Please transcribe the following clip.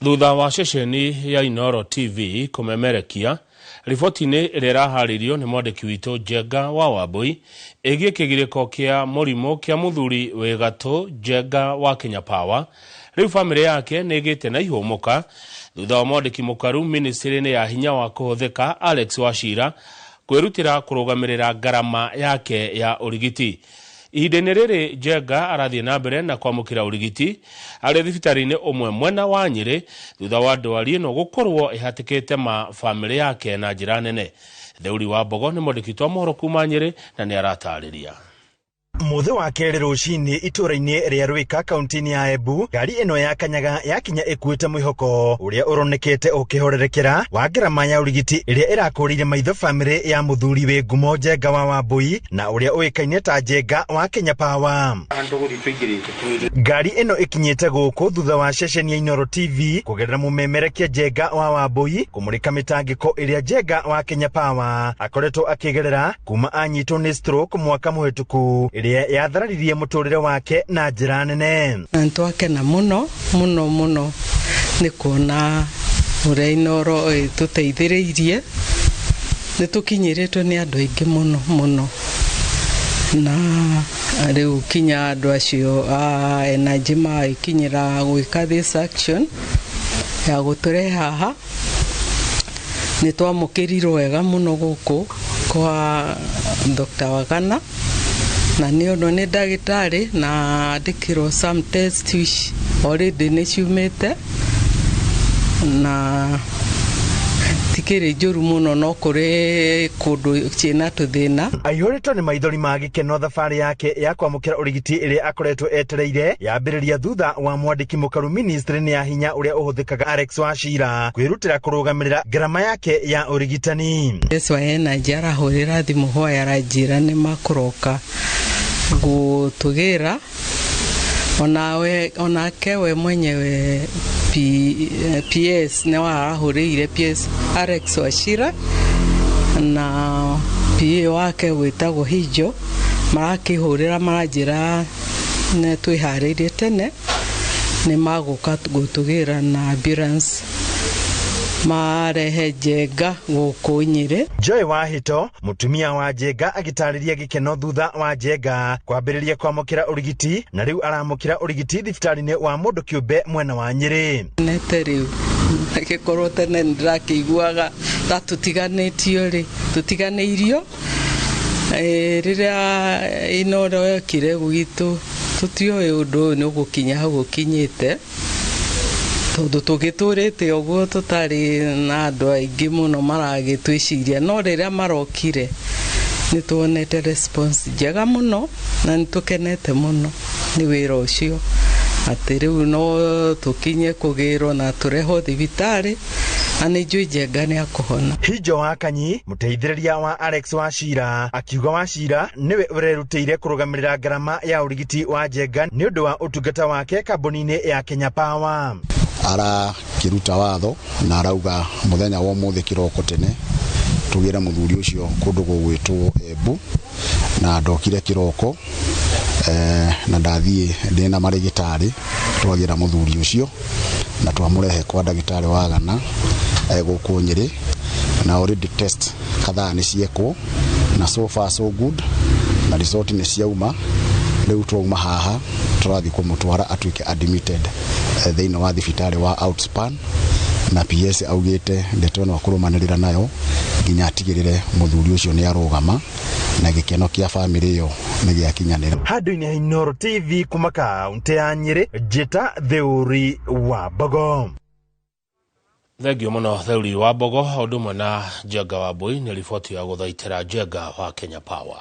Thutha wa ceceni ya Inooro TV kũmemerekia riboti-inĩ ĩrĩa ĩraharĩirio nĩ mwandĩki witũ Njenga wa Wambui ĩgiĩ kĩgirĩko kĩa mũrimũ kĩa mũthuri wĩ gatũ Njenga wa Kenya Power, rĩu bamĩrĩ yake nĩ ĩgĩte na ihũmũka thutha wa mwandĩki mũkaru ministry-inĩ ya hinya wa kũhũthĩka Alex Wachira kwĩrutĩra kũrũgamĩrĩra ngarama yake ya ũrigiti. Ihinda-inĩ rĩrĩ Njenga arathiĩ na mbere na kwamũkĩra ũrigiti arĩ thibitarĩ-inĩ ũmwe mwena wa Nyĩrĩ thutha wa ndwari ĩno gũkorwo ĩhatĩkĩte ma bamĩrĩ yake na njĩra nene. Theuri wa Mbogo nĩ mwandĩki witũ wa mohoro kuma Nyĩrĩ na nĩ aratarĩria. Mũthĩ wa kerĩ rũcinĩ itũũra-inĩ rĩa Rwĩka kaunti-inĩ ya Embu, ngari ĩno ya Kanyaga yakinya ĩkuĩte mwĩhoko ũrĩa ũronekete ũkĩhorerekera wa ngarama ya ũrigiti ĩrĩa ĩrakũrĩire maitho bamĩrĩ ya mũthuri wĩ ngumo Njenga wa Wambui na ũrĩa ũĩkaine ta Njenga wa Kenya Power. Ngari ĩno ĩkinyĩte gũkũ thutha wa ceceni ya Inooro TV kũgerera mũmemerekia Njenga wa Wambui kũmũrĩka mĩtangĩko ĩrĩa Njenga wa Kenya Power akoretwo akĩgerera kuma anyitwo nĩ stroke mwaka mũhĩtũku ĩrĩa yathararirie mũtũrĩre wake na njĩra nene. Na nĩtwakena mũno mũno mũno nĩ kuona ũrĩa Inooro ĩtũteithĩrĩirie. Nĩ tũkinyĩrĩtwo nĩ andũ aingĩ mũno mũno, na rĩu kinya andũ acio a Energy magĩkinyĩra gwĩka this action ya gũtũrehe haha. Nĩ twamũkĩrirwo wega mũno gũkũ kwa Dr. Wagana, na nĩ ũndũ nĩ ndagĩtarĩ na andĩkĩrwo some test which already nĩ ciumĩte na tikĩrĩ njũru mũno, no kũrĩ kũndũ ciĩna tũthĩna. Aihũrĩtwo nĩ maithori ma gĩkeno, thabarĩ yake ya kwamũkĩra ũrigiti ĩrĩa akoretwo etereire yambĩrĩria thutha wa mwandĩki mũkaru ministry-inĩ ya hinya ũrĩa ũhũthĩkaga Alex Wachira kwĩrutĩra kũrũgamĩrĩra ngarama yake ya ũrigitani. Yesu Energy arahũrĩra thimũ hwaĩ, aranjĩra nĩ makũroka gũtũgĩra, onawe onake we mwenyewe PS nĩ arahũrĩire PS Alex Wachira na PA wake wĩtagwo Hijo, marakĩhũrĩra maranjĩra nĩ twĩharĩirie tene, nĩ magũka gũtũgĩra na ambulance marehe Njenga gũkũ Nyĩrĩ. Joy Wahito, mũtumia wa Njenga, agĩtarĩria gĩkeno thutha wa Njenga kwambĩrĩria kwamũkĩra ũrigiti, na rĩu aramũkĩra ũrigiti thibitarĩ-inĩ wa mũndũ kĩũmbe mwena wa Nyĩrĩ. Nete rĩu agĩkorwo tene nĩndĩrakĩiguaga ta tũtiganĩtio rĩ, tũtiganĩirio. Rĩrĩa Inooro yokire gwitũ tũtioĩ ũndũ ũyũ nĩ ũgũkinya hau ũkinyĩte, tondũ tũgĩtũrĩte ũguo tũtarĩ na andũ aingĩ mũno maragĩtwĩciria, no rĩrĩa marokire nĩ tuonete response njega mũno na nĩ tũkenete mũno nĩ wĩra ũcio, atĩ rĩu no tũkinye kũgĩrwo na tũrehwo thibitarĩ, na nĩ njũĩ Njenga nĩ akũhona. Hijo wa Kanyi, mũteithĩrĩria wa Alex Wachira, akiuga Wachira nĩwe ũrerutĩire kũrũgamĩrĩra ngarama ya ũrigiti wa Njenga nĩ ũndũ wa ũtungata wake kambuni-inĩ ya Kenya Power. Arakĩruta watho na arauga mũthenya wa ũmũthĩ kĩroko tene tũgĩre mũthuri ũcio kũndũ gũgwĩtwo Embu, na ndokire kĩroko na ndathiĩ ndĩna marĩgĩtarĩ twagĩra mũthuri ũcio na twamũrehe kwa ndagĩtarĩ wa Gana gũkũ Nyĩrĩ, na already test kadhaa nĩ ciekwo na so far so good, na result nĩ ciauma. Rĩu twauma haha tũrathiĩ kũmũtwara atuĩke admitted thĩinĩ wa thibitarĩ wa Outspan, na PS augĩte ndeto ĩno akũrũmanĩrĩra nayo nginya atigĩrĩre mũthuri ũcio nĩ arũgama na gĩkeno kĩa bamĩrĩ ĩyo nĩ gĩakinyanĩra. Handũ-inĩ ha Inooro TV kuma kaunti ya Nyĩrĩ, njĩta Theuri wa Mbogo. Thengio mũno Theuri wa Mbogo, ũndũ ũmwe na Njenga wa Mbui nĩ riboti ya gũthaitĩra Njenga wa Kenya Power.